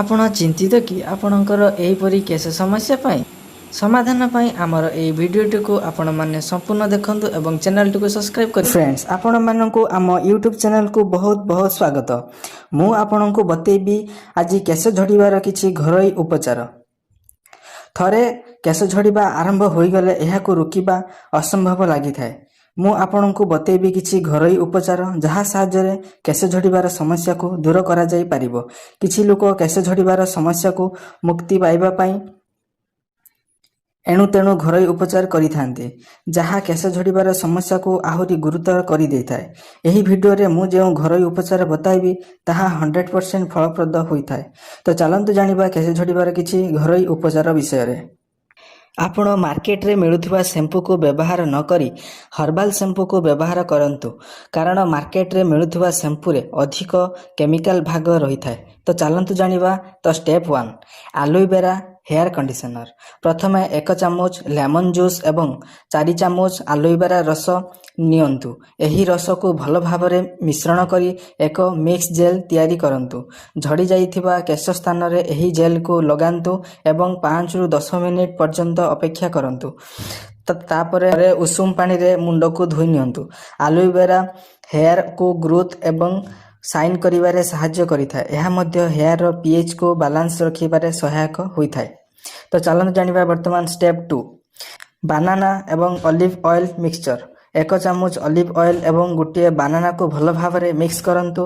ଆପଣ ଚିନ୍ତିତ କି ଆପଣଙ୍କର ଏହିପରି କେଶ ସମସ୍ୟା ପାଇଁ? ସମାଧାନ ପାଇଁ ଆମର ଏହି ଭିଡ଼ିଓଟିକୁ ଆପଣମାନେ ସମ୍ପୂର୍ଣ୍ଣ ଦେଖନ୍ତୁ ଏବଂ ଚ୍ୟାନେଲଟିକୁ ସବସ୍କ୍ରାଇବ୍ କରି। ଫ୍ରେଣ୍ଡସ୍, ଆପଣମାନଙ୍କୁ ଆମ ୟୁଟ୍ୟୁବ୍ ଚ୍ୟାନେଲକୁ ବହୁତ ବହୁତ ସ୍ୱାଗତ। ମୁଁ ଆପଣଙ୍କୁ ବତେଇବି ଆଜି କେଶ ଝଡ଼ିବାର କିଛି ଘରୋଇ ଉପଚାର। ଥରେ କେଶ ଝଡ଼ିବା ଆରମ୍ଭ ହୋଇଗଲେ ଏହାକୁ ରୋକିବା ଅସମ୍ଭବ ଲାଗିଥାଏ। ମୁଁ ଆପଣଙ୍କୁ ବତେଇବି କିଛି ଘରୋଇ ଉପଚାର, ଯାହା ସାହାଯ୍ୟରେ କେଶ ଝଡ଼ିବାର ସମସ୍ୟାକୁ ଦୂର କରାଯାଇପାରିବ। କିଛି ଲୋକ କେଶ ଝଡ଼ିବାର ସମସ୍ୟାକୁ ମୁକ୍ତି ପାଇବା ପାଇଁ ଏଣୁ ତେଣୁ ଘରୋଇ ଉପଚାର କରିଥାନ୍ତି, ଯାହା କେଶ ଝଡ଼ିବାର ସମସ୍ୟାକୁ ଆହୁରି ଗୁରୁତର କରିଦେଇଥାଏ। ଏହି ଭିଡ଼ିଓରେ ମୁଁ ଯେଉଁ ଘରୋଇ ଉପଚାର ବତାଇବି, ତାହା 100% ଫଳପ୍ରଦ ହୋଇଥାଏ। ତ ଚାଲନ୍ତୁ ଜାଣିବା କେଶ ଝଡ଼ିବାର କିଛି ଘରୋଇ ଉପଚାର ବିଷୟରେ। ଆପଣ ମାର୍କେଟରେ ମିଳୁଥିବା ଶ୍ୟାମ୍ପୁକୁ ବ୍ୟବହାର ନ କରି ହର୍ବାଲ ଶ୍ୟାମ୍ପୁକୁ ବ୍ୟବହାର କରନ୍ତୁ, କାରଣ ମାର୍କେଟରେ ମିଳୁଥିବା ଶ୍ୟାମ୍ପୁରେ ଅଧିକ କେମିକାଲ ଭାଗ ରହିଥାଏ। ତ ଚାଲନ୍ତୁ ଜାଣିବା। ତ ଷ୍ଟେପ୍ 1, ଆଲୋଇବେରା ହେୟାର କଣ୍ଡିସନର। ପ୍ରଥମେ 1 ଚାମଚ ଲେମନ୍ ଜୁସ୍ ଏବଂ 4 ଚାମଚ ଆଲୋଇବେରା ରସ ନିଅନ୍ତୁ। ଏହି ରସକୁ ଭଲ ଭାବରେ ମିଶ୍ରଣ କରି ଏକ ମିକ୍ସ ଜେଲ୍ ତିଆରି କରନ୍ତୁ। ଝଡ଼ି ଯାଇଥିବା କେଶ ସ୍ଥାନରେ ଏହି ଜେଲ୍କୁ ଲଗାନ୍ତୁ ଏବଂ 5ରୁ 10 ମିନିଟ୍ ପର୍ଯ୍ୟନ୍ତ ଅପେକ୍ଷା କରନ୍ତୁ। ତାପରେ ଉଷୁମ ପାଣିରେ ମୁଣ୍ଡକୁ ଧୋଇ ନିଅନ୍ତୁ। ଆଲୋଇବେରା ହେୟାରକୁ ଗ୍ରୋଥ୍ ଏବଂ ସାଇନ୍ କରିବାରେ ସାହାଯ୍ୟ କରିଥାଏ। ଏହା ମଧ୍ୟ ହେୟାରର ପିଏଚ୍କୁ ବାଲାନ୍ସ ରଖିବାରେ ସହାୟକ ହୋଇଥାଏ। ତ ଚାଲନ୍ତୁ ଜାଣିବା ବର୍ତ୍ତମାନ ଷ୍ଟେପ୍ 2, ବାନାନା ଏବଂ ଅଲିଭ୍ ଅଏଲ୍ ମିକ୍ସଚର। 1 ଚାମଚ ଅଲିଭ୍ ଅଏଲ୍ ଏବଂ ଗୋଟିଏ ବାନାନାକୁ ଭଲ ଭାବରେ ମିକ୍ସ କରନ୍ତୁ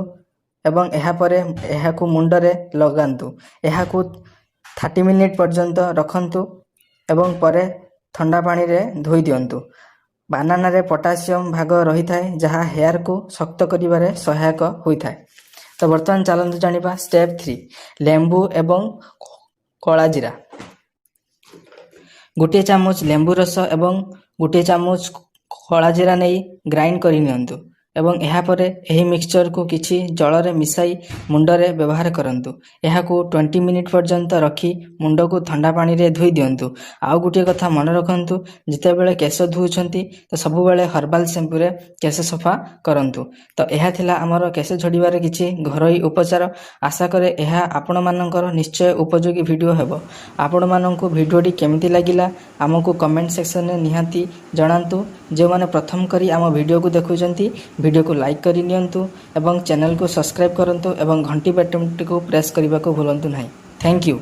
ଏବଂ ଏହାପରେ ଏହାକୁ ମୁଣ୍ଡରେ ଲଗାନ୍ତୁ। ଏହାକୁ 30 ମିନିଟ୍ ପର୍ଯ୍ୟନ୍ତ ରଖନ୍ତୁ ଏବଂ ପରେ ଥଣ୍ଡା ପାଣିରେ ଧୋଇ ଦିଅନ୍ତୁ। ବାନାନାରେ ପଟାସିୟମ୍ ଭାଗ ରହିଥାଏ, ଯାହା ହେୟାରକୁ ଶକ୍ତ କରିବାରେ ସହାୟକ ହୋଇଥାଏ। ତ ବର୍ତ୍ତମାନ ଚାଲନ୍ତୁ ଜାଣିବା ଷ୍ଟେପ୍ 3, ଲେମ୍ବୁ ଏବଂ କଳା ଜିରା। 1 ଚାମଚ ଲେମ୍ବୁ ରସ ଏବଂ 1 ଚାମଚ କଳା ଜିରା ନେଇ ଗ୍ରାଇଣ୍ଡ କରି ନିଅନ୍ତୁ ଏବଂ ଏହାପରେ ଏହି ମିକ୍ସଚରକୁ କିଛି ଜଳରେ ମିଶାଇ ମୁଣ୍ଡରେ ବ୍ୟବହାର କରନ୍ତୁ। ଏହାକୁ 20 ମିନିଟ୍ ପର୍ଯ୍ୟନ୍ତ ରଖି ମୁଣ୍ଡକୁ ଥଣ୍ଡା ପାଣିରେ ଧୋଇ ଦିଅନ୍ତୁ। ଆଉ ଗୋଟିଏ କଥା ମନେ ରଖନ୍ତୁ, ଯେତେବେଳେ କେଶ ଧୋଉଛନ୍ତି ତ ସବୁବେଳେ ହର୍ବାଲ ଶ୍ୟାମ୍ପୁରେ କେଶ ସଫା କରନ୍ତୁ। ତ ଏହା ଥିଲା ଆମର କେଶ ଝଡ଼ିବାର କିଛି ଘରୋଇ ଉପଚାର। ଆଶା କରେ ଏହା ଆପଣମାନଙ୍କର ନିଶ୍ଚୟ ଉପଯୋଗୀ ଭିଡ଼ିଓ ହେବ। ଆପଣମାନଙ୍କୁ ଭିଡ଼ିଓଟି କେମିତି ଲାଗିଲା, ଆମକୁ କମେଣ୍ଟ ସେକ୍ସନରେ ନିହାତି ଜଣାନ୍ତୁ। ଯେଉଁମାନେ ପ୍ରଥମ କରି ଆମ ଭିଡ଼ିଓକୁ ଦେଖୁଛନ୍ତି, ଭିଡ଼ିଓକୁ ଲାଇକ୍ କରି ନିଅନ୍ତୁ ଏବଂ ଚ୍ୟାନେଲକୁ ସବସ୍କ୍ରାଇବ୍ କରନ୍ତୁ ଏବଂ ଘଣ୍ଟି ବଟନଟିକୁ ପ୍ରେସ୍ କରିବାକୁ ଭୁଲନ୍ତୁ ନାହିଁ। Thank you.